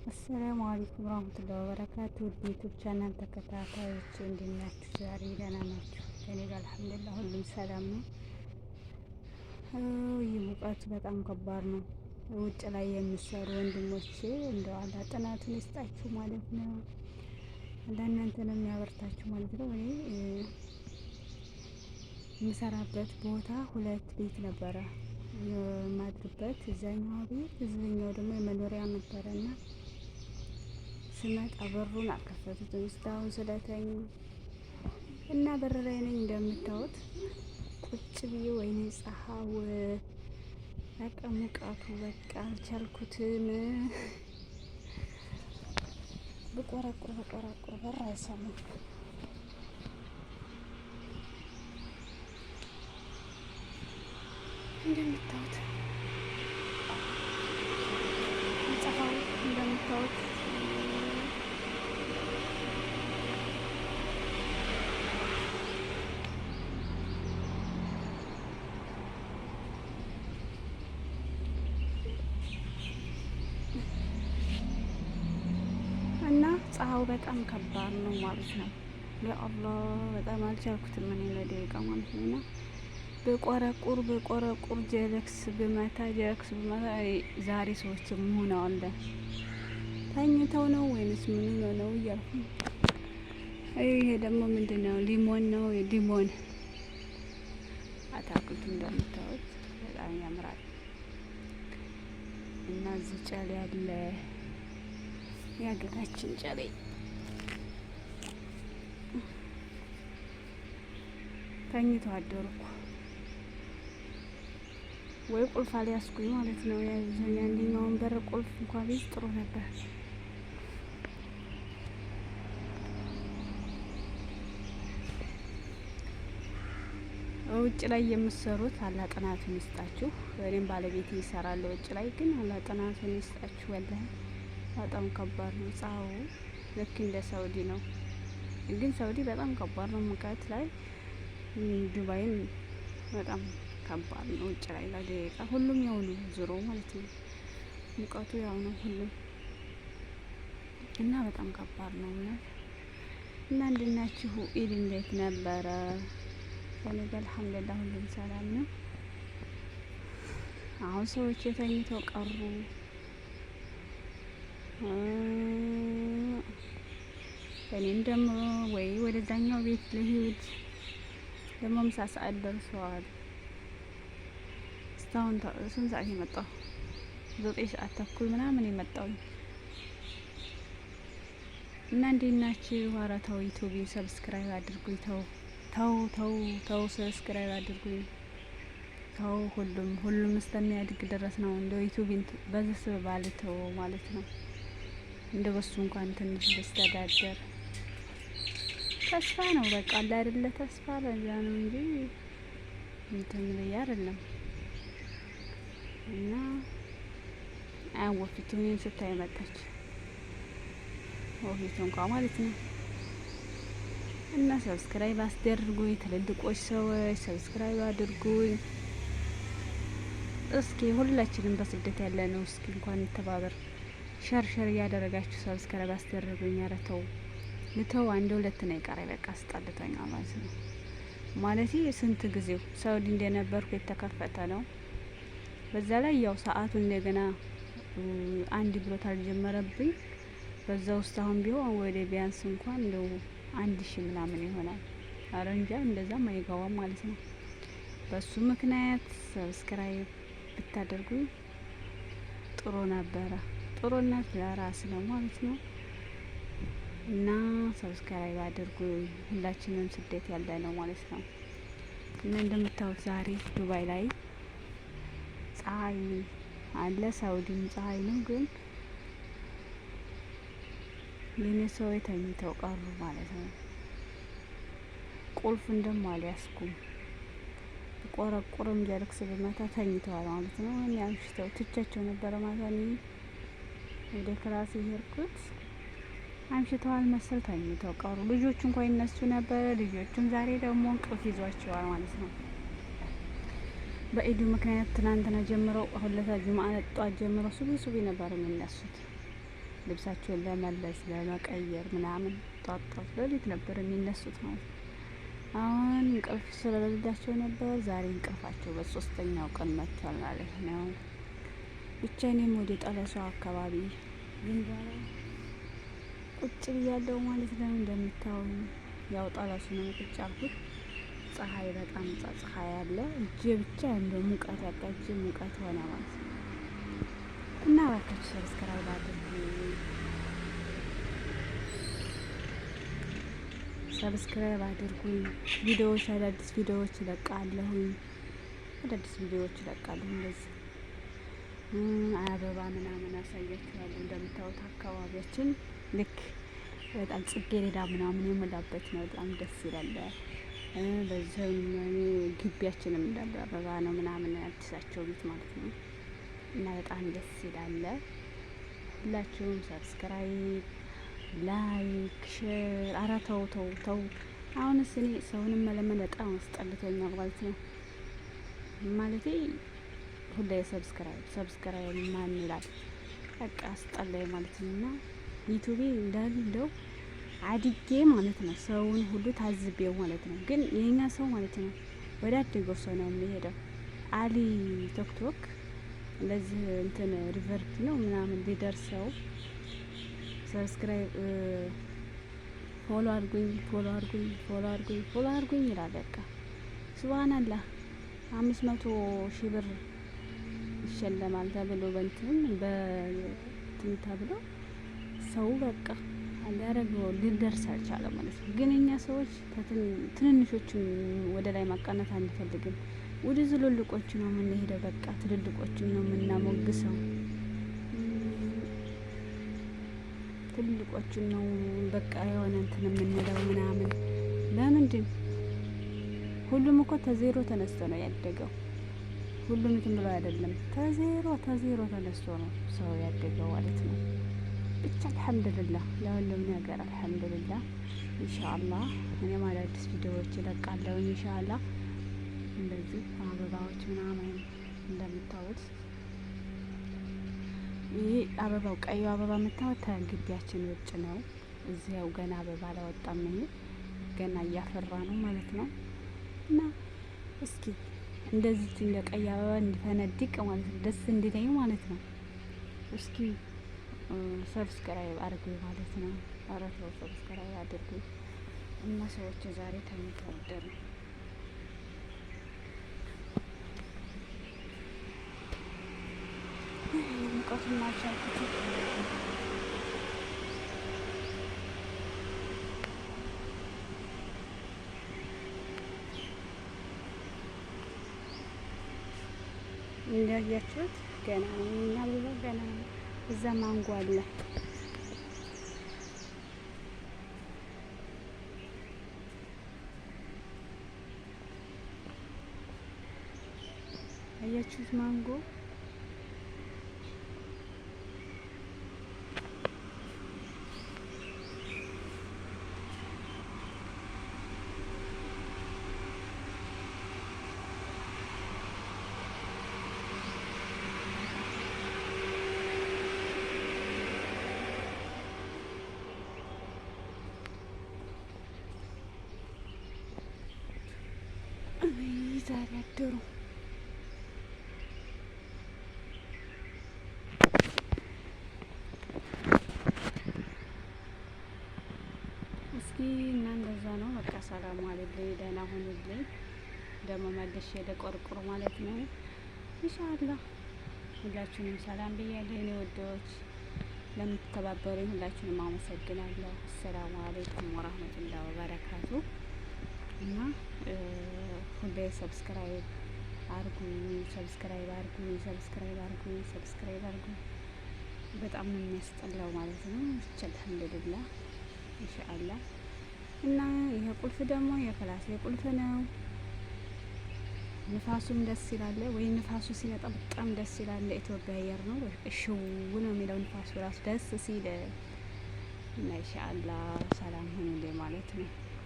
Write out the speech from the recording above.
السلام عليكم ورحمة الله وبركاته። ውድ YouTube channel ተከታታዮች እንዴት ናችሁ? ዛሬ ደህና ናችሁ? እኔ ጋር الحمد لله ሁሉም ሰላም ነው። ይህ ሙቀቱ በጣም ከባድ ነው። ውጭ ላይ የሚሰሩ ወንድሞቼ እንደው አላህ ጥናቱን ይስጣችሁ ማለት ነው። ለእናንተንም ያበርታችሁ ማለት ነው። እኔ የምሰራበት ቦታ ሁለት ቤት ነበረ የማድርበት፣ እዛኛው ቤት እዚህኛው ደግሞ የመኖሪያ ነበረና ስመጣ በሩን አልከፈቱትም እስካሁን ስለተኙ እና በር ላይ ነኝ እንደምታዩት ቁጭ ብዬ። ወይኔ ፀሐው፣ በቃ ሙቀቱ በቃ አልቻልኩትም። ብቆረቁር ብቆረቁር በር አይሰሙም። እንደምታዩት ፀሐዩ እንደምታዩት እና ፀሐዩ በጣም ከባድ ነው ማለት ነው። يا الله በጣም አልቻልኩትም እኔ ለደቂቃ ማለት ነው። እና በቆረቁር በቆረቁር ጀለክስ ብመታ ጀለክስ ብመታ ዛሬ ሰዎች ሆነዋል ተኝተው ነው ወይንስ ምን ነው እያልኩ። ይሄ ደግሞ ምንድን ነው? ሊሞን ነው። ሊሞን አታክልቱ እንደምታዩት በጣም ያምራል። እና እዚህ ጨሌ ያለ የሀገራችን ጨሌ ተኝተው አደሩ እኮ ወይ ቁልፍ አልያዝኩኝ ማለት ነው። የአንደኛውን በር ቁልፍ እንኳን ቢይዝ ጥሩ ነበር። ውጭ ላይ የምትሰሩት አላህ ጥናቱን ይስጣችሁ። እኔም ባለቤቴ ይሰራል ውጭ ላይ፣ ግን አላህ ጥናቱን ይስጣችሁ። والله በጣም ከባድ ነው ፀሐዩ፣ ልክ እንደ ሳውዲ ነው። ግን ሳውዲ በጣም ከባድ ነው ሙቀት ላይ፣ ዱባይም በጣም ከባድ ነው። ውጭ ላይ ለደቂቃ ሁሉም ያው ነው ዙሮ ማለት ነው። ሙቀቱ ያው ነው ሁሉም እና በጣም ከባድ ነው እውነት። እና እንዴት ናችሁ? ኢድ እንዴት ነበረ? ከእኔ ጋር الحمد لله ሁሉም ሰላም ነው። አሁን ሰዎች የተኝተው ቀሩ። እኔም ደግሞ ወይ ወደዛኛው ቤት ልሂድ፣ ደግሞ ምሳ ሰዓት ደርሰዋል። እስካሁን ስንት ሰዓት የመጣው? 9 ሰዓት ተኩል ምናምን የመጣው። እና እንዴት ናችሁ? ኧረ ተው YouTube subscribe አድርጉኝ። ተው ተው ተው ተው subscribe አድርጉኝ። ተው ሁሉም ሁሉም እስከሚያድግ ድረስ ነው እንደው YouTube በዚህ ስበብ አልተው ማለት ነው። እንደ በሱ እንኳን ትንሽ ብስተዳደር ተስፋ ነው። በቃ አለ አይደለ ተስፋ ለዛ ነው እንጂ እንትን ብዬ አይደለም። እና ወፊቱ እኔን ስታይ መጣች ወፊቱ እንኳ ማለት ነው። እና subscribe አስደርጉኝ፣ ትልልቆች ሰዎች subscribe አድርጉኝ። እስኪ ሁላችንም በስደት ያለ ነው፣ እስኪ እንኳን እንተባበር። Share share እያደረጋችሁ subscribe አስደርጉኝ። ኧረ ተው ልተው፣ አንድ ሁለት ነው የቀረኝ። በቃ አስጠልቶኛል ማለት ነው። ማለት ስንት ጊዜው ሳውዲ እንደነበርኩ የተከፈተ ነው። በዛ ላይ ያው ሰዓቱ እንደገና አንድ ብሎት አልጀመረብኝ። በዛ ውስጥ አሁን ቢሆን ወደ ቢያንስ እንኳን እንደው 1000 ምናምን ይሆናል። ኧረ እንጃ እንደዛም አይገባም ማለት ነው። በሱ ምክንያት subscribe ብታደርጉኝ ጥሩ ነበረ። ጥሩነት ለራስ ነው ማለት ነው። እና subscribe አድርጉ። ሁላችንም ስደት ያለ ነው ማለት ነው። እና እንደምታዩት ዛሬ ዱባይ ላይ ፀሐይ አለ፣ ሳውዲም ፀሐይ ነው። ግን የኔ ሰው ተኝተው ቀሩ ማለት ነው። ቁልፉን ደግሞ አልያዝኩም። ቆረቁርም ጀርክስ ብመታ ተኝተዋል ማለት ነው። እኔ አምሽተው ትቻቸው ነበረ ማታ እኔ ወደ class የሄድኩት አምሽተዋል መሰል ተኝተው ቀሩ። ልጆቹ እንኳን ይነሱ ነበረ። ልጆቹም ዛሬ ደግሞ እንቅልፍ ይዟቸዋል ማለት ነው። በኢዱ ምክንያት ትናንትና ጀምረው ሁለታ ጁምአ ጧት ጀምረው ሱቢ ሱቢ ነበር የሚነሱት። ልብሳቸውን ለመለስ ለመቀየር ምናምን ጧት ጧት ሌሊት ነበር የሚነሱት ማለት ነው። አሁን እንቅልፍ ስለሌላቸው ነበር። ዛሬ እንቅልፋቸው በሶስተኛው ቀን መጥቷል ማለት ነው። ብቻ እኔም ወደ ጠለሷ አካባቢ ግንዷ ላይ ቁጭ ብያለሁ ማለት ነው። እንደምታዩኝ ያው ጠለሱ ነው ቁጭ ያልኩት። ፀሐይ በጣም ፀሐይ አለ። እጄ ብቻ እንደው ሙቀት በቃ እጄ ሙቀት ሆነ ማለት ነው። እና እባካችሁ subscribe አድርጉ፣ subscribe አድርጉኝ። ቪዲዮዎች አዳዲስ ቪዲዮዎች እለቃለሁኝ፣ አዳዲስ ቪዲዮዎች እለቃለሁ። እንደዚህ አበባ ምናምን አሳያችኋለሁ። እንደምታዩት አካባቢያችን ልክ በጣም ጽጌረዳ ምናምን የሞላበት ነው። በጣም ደስ ይላል። በዚህም ግቢያችንም እንዳለ አበባ ነው ምናምን አዲሳቸው ቤት ማለት ነው። እና በጣም ደስ ይላል። ሁላችሁም subscribe፣ like፣ share። ኧረ ተው ተው ተው። አሁንስ እኔ ሰውንም መለመን በጣም አስጠልቶኛል ማለት ነው። ማለቴ ሁሌ subscribe subscribe ማን ይላል በቃ አስጠላኝ ማለት ነው። እና ዩቲዩቤ እንዳለው አድጌ ማለት ነው ሰውን ሁሉ ታዝቤው ማለት ነው። ግን የኛ ሰው ማለት ነው ወደ አደገው ሰው ነው የሚሄደው። አሊ ቲክቶክ እንደዚህ እንትን record ነው ምናምን ሊደርሰው subscribe follow አድርጉኝ follow አድርጉኝ follow አድርጉኝ follow አድርጉኝ ይላል። በቃ ሱብሃንአላህ 500,000 ብር ይሸለማል ተብሎ በእንትን ተብሎ ሰው በቃ ሊያደርገው ሊደርስ አልቻለም ማለት ነው። ግን እኛ ሰዎች ትንንሾችን ወደ ላይ ማቃናት አንፈልግም። ወደ ትልልቆቹ ነው የምንሄደው። በቃ ትልልቆቹን ነው የምናሞግሰው። ትልልቆቹን ነው በቃ የሆነ እንትን የምንለው ምናምን። ለምንድን ሁሉም እኮ ተዜሮ ተነስቶ ነው ያደገው። ሁሉም እንትን ብሎ አይደለም፣ ተዜሮ ተነስቶ ነው ሰው ያደገው ማለት ነው። ብቻ አልሐምዱሊላህ ለሁሉም ነገር አልሐምዱሊላህ። ኢንሻአላህ እኔም አዳዲስ ቪዲዮዎች እለቃለሁ ኢንሻአላህ። እንደዚህ አበባዎች ምናምን እንደምታዩት ይህ አበባው ቀዩ አበባ የምታዩት ከግቢያችን ውጭ ነው። እዚያው ገና አበባ አላወጣም። ይሄ ገና እያፈራ ነው ማለት ነው። እና እስኪ እንደዚህ እንደ ቀይ አበባ እንዲፈነድቅ ማለት ነው፣ ደስ እንዲለኝ ማለት ነው። እስኪ subscribe አድርጉ ማለት ነው። ኧረ ተው subscribe አድርጉ። እና ሰዎች ዛሬ ተኝተው አደሩ። ሙቀቱን አልቻልኩትም። እንዳያችሁት ገና ነው የኛ አበባ ገና ነው። እዛ ማንጎ አለ። አያችሁት ማንጎ ዛሬ አደሩ። እስኪ እና እንደዛ ነው በቃ። ሰላም ዋልልኝ፣ ደህና ሁኑልኝ። ደግሞ መልሼ ልቆርቁር ማለት ነው ኢንሻአላህ። ሁላችሁንም ሰላም ብያለሁ የኔ ወዶች፣ ለምትተባበሩኝ ሁላችሁንም አመሰግናለሁ። አሰላሙ አለይኩም ወራህመቱላሂ ወበረካቱ። እና ሁሌ subscribe አርጉ፣ subscribe አርጉ፣ subscribe አርጉ፣ subscribe አርጉ። በጣም ነው የሚያስጠላው ማለት ነው። ብቻ አልሐምዱሊላህ ኢንሻአላህ። እና ይሄ ቁልፍ ደግሞ የክላሴ ቁልፍ ነው። ንፋሱም ደስ ይላል ወይ ንፋሱ ሲመጣ በጣም ደስ ይላል። ኢትዮጵያ አየር ነው እሽው ነው የሚለው ንፋሱ ራሱ ደስ ሲል እና ኢንሻአላህ ሰላም ሁኑልኝ ማለት ነው።